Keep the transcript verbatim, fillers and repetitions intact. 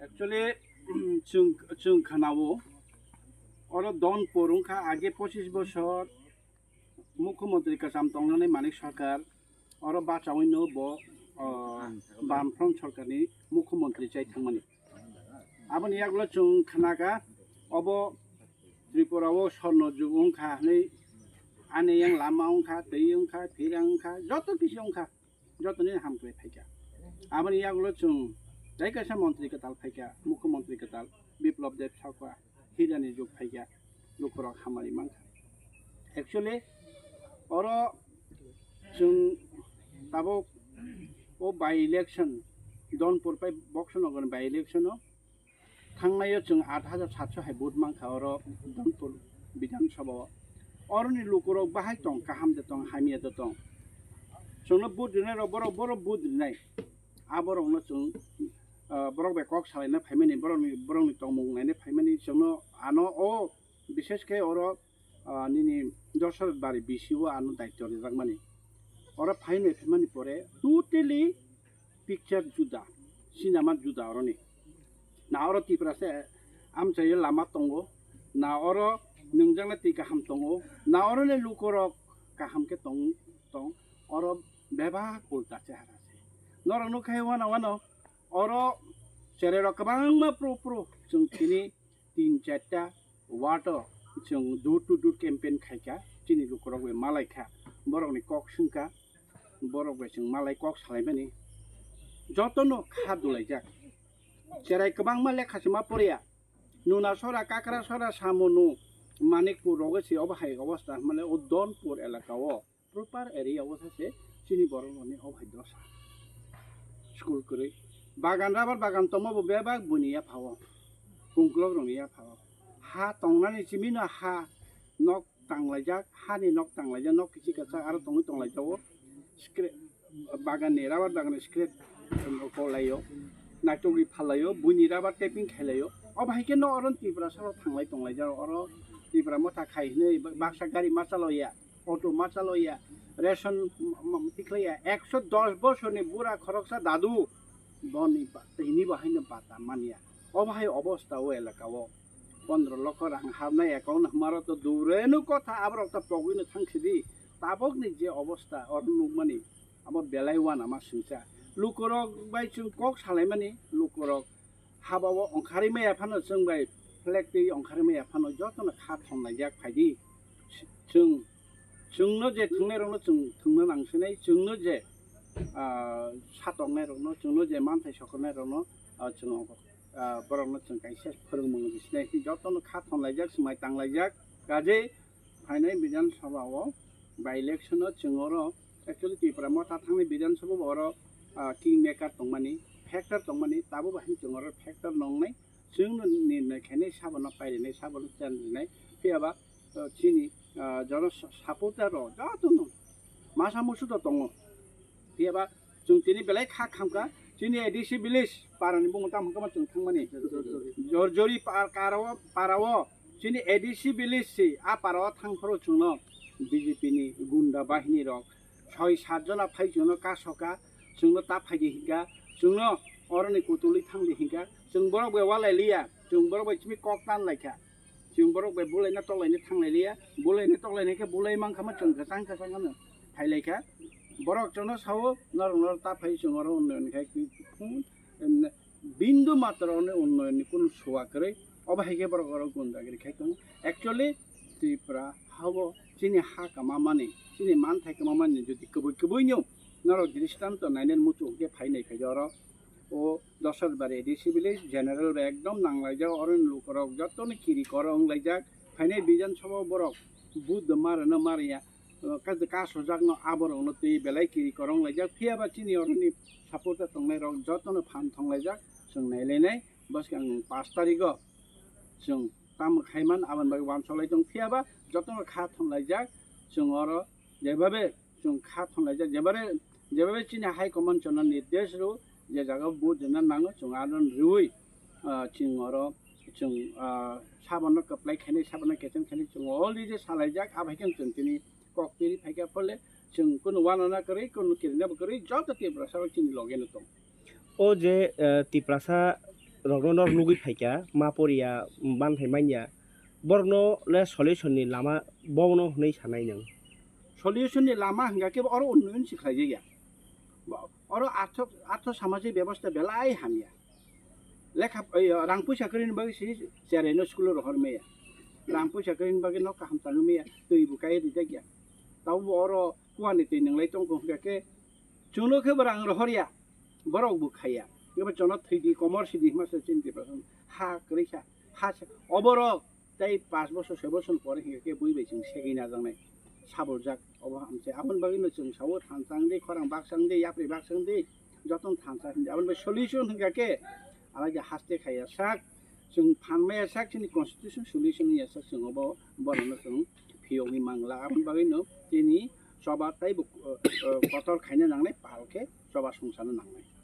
Actually, chwng, chwng khanao, oro Donpur wngkha age pochis bosor mukhyamantri kwcham tongnani Manik Sarkar, oro bachawino bo, o, Bamfront Sarkarni mukhyamantri chai thangmani. Aboni yagulo chwng khnakha, obo Tripura o sorno jug wngkha hwnwi, ani yang lama wngkha, twi wngkha, phira wngkha, joto kisi wngkha, jotoni hamkrai phaikha. Aboni yagulo chwng tei kaisa montri kwtal phaikha, mukhyamantri kwtal Biplab Deb sakha, hirani jug phaikha, lukurok hamari mankha. Actually, oro chwng tabuk o by election, Donpur pai Boxonagar by election o thangnaio chwng aat hajar satso hai vote mankha oro Donpur Bidhan Sabha o. Oroni lukurok bahai tong, kaham de tong, hamya de tong. Chwngno vote rinai rok borok, borok vote rinai. A borokno chwng, ah, borok bai kok salaina phaimani, borokni, borokni tongmung naina phaimani chwngno ano o bishesh khe oro, ah, nini Dasarath Bari B C o ano daityo rijakmani. Oro phainai phaimani pore totally picture juda, cinema juda oroni. Na oro Tiprasa amchaio lama tongo, na oro nwngjaknai twi kaham tongo, na oroni lukurok kaham khe tong, tong, oro bebak ulta chehara se. Norok nukha wano wano oro chererok kwbangma pro pro chwng tini tin charta ward o chwng door to door campaign khaikha, chini lukurok bai malaikha, borokni kok swngkha, borok bai chwng malai kok salaimani jotono kha dulaijak. Cherai kwbangma lekha se ma poriya, Nuna sora, Kakra sora, Samonu, Manikpur rogo se obo hai obosta, mane o Donpur elaka o. Proper area o se chini borok rokni o hai dosa. School kwrwi. Bagan, rubber bagan tongma bo bebak buini yapha o. Kungklok rokni yapha o. Ha tongnani simi no ha nok tanglaijak, hani nok tanglaijak, nok kichi kachak aro tongwi tonglaijak o. Scrap, bagan ni, rubber bagan ni scrap ko laio. Naitugwi phalaio, buini rubber tapping khailaio. O bahai khe no oro Tiprasa o thanglai tonglaijak oro Tipra motha khai hinwi baksa gari ma chaloya. Auto ma chaloya, ration m-, m-, tikhlaiya, ekso dos bosorni bura khoroksa dadu boni ba-, tini bo haino bata manya. Obo hai obosta o elaka o. Pondro lokho rang habnai account hwnmaro to dureno kotha, aborok to pogwino thangsidi. Tabokni je obosta oro nukmani, abo belai uanama singcha. Lukurok bai chwng kok salaimani, lukurok haba o ongkharwi maya phano chwng bai flag twi ongkharwi maya phano jotono kha thonlaijak phaidi. Chwng, chwngno je thwngnairokno chwng thwngna nangsinai, chwngno je, ah, satoknairokno, chwngno je manthai sokornairokno, ah, chwng, ah, borokno chwng kaisa phwrwngmung sinai, jotono kha thonlaijak, swmai tanglaijak. Kajei phainai Bidhan Sabha o by election o chwng oro actually Tipra Motha thangni Bidhan Sabha bo oro, ah, king maker tongmani, factor tongmani, tabuk bo haino chwng oro factor nongnai, chwngno nirnai khainai, sabono pairinai, sabono chenrinai, phiyaba, ah, chini, ah, jono sa-, supporter rok jotono masa musu do tongo, phiyaba chwng tini belai kha khamkha, chini A D C village parani bumung tamo hwnkhe ma chwng thangmani. Jorjori par-, karo-, parao chini A D C village si, a parao thang phuru chwngno B J P ni gunda bahini rok soi sat jona phai chwngno kasoka, chwngno ta phaidi hinka, chwngno oroni kutulwi thangdi hinka, chwng borok bai walai liya, chwng borok bai chini kok tan laikha. Chwng borok bai bulaina toklaina thanglai liya, bulaina toklaina khe bulai mankha ma chwng kwchang kwchang ano phailaikha. Borok chwngno sao, norok norok ta phai chwng oro unnoyon khai phung, em, bindu matro ni unnoyon ni kunu suwa kwrwi, obo hai khe borok oro gundagiri khai tongo. Actually, Tripura hao chini ha kwmamani, chini manthai kwmamani jodi kwbwi kwbwino norok dristanto nainani muchung khe phainai khai oro. O Dasarath Bari A D C village general bai ekdom nanglaijak, oroni lukurok jotono kiri koro wnglaijak. Phainai Bidhan Sabha borok Buddha marano mariya, kaisa kasojakno aborokno twi belai kiri koro wnglaijak. Phiyaba chini oroni supporter tongnairok jotono phan thonglaijak, chwng nailainai. Bwskang pas tarigo chwng tamo khaiman aboni bagwi uansuk lai tong, phiyaba jotono kha thonlaijak. Chwng oro jebabe chwng kha thonlaijak, jebare, jebabe chini high command chwngno nirdesh rw, je jaga vote rwna nango chwng aro rwui, ah, chwng oro chwng, ah, sabono kwplai khainai, sabono kecheng khainai chwng already salaijak, abo hai khe chwng tini kok piri phaikha phole chwng kunu uanana kwrwi, kunu kirinabo kwrwi, joto Tiprasa rok chini logeno tong. O je, eh, Tiprasa rokno nor nugwi phaikha, ma poriya, manthai manya, borokno le solution ni lama bono hwnwi sanai nwng? Solution ni lama hwnkha khe oro unnoyon se khlaijak ya. Oro artho, artho samajik bebosta belai hamya. Lekha, oi, rang puisa kwrwini bagwi se cheraino school o rohor maya. Rang puisa kwrwini bagwi nok kaham tangwi maya, twi bo kai rijak ya. Tabo bo oro kuani twi nwnglai tongkho hwnkha khe, chwngno khe bo rang rohor ya, borok bo khaiya. Ebo chwngno thwidi, komor sidi hwnma se chini Tiprasa ha kwrwi kha, ha se, oborok tei pash bosor, soi bosor pore hwnkha khe bui bai chwng segwi najaknai, sabuljak, obo hamse. Aboni bagwino chwng sao thansa wngdi, khorang baksa wngdi, yapri baksa wngdi, jotono thansa hinwi. Aboni bai solution hwnkha khe, alai je haste khaiya sak, chwng phan maya sak, chini constitution solution ya sak, chwng obo borokno chwng phiyogwi mangla. Aboni bagwino chini choba tei bo, o, o, kotor khaina nangnai, pal khe choba songchano nangnai.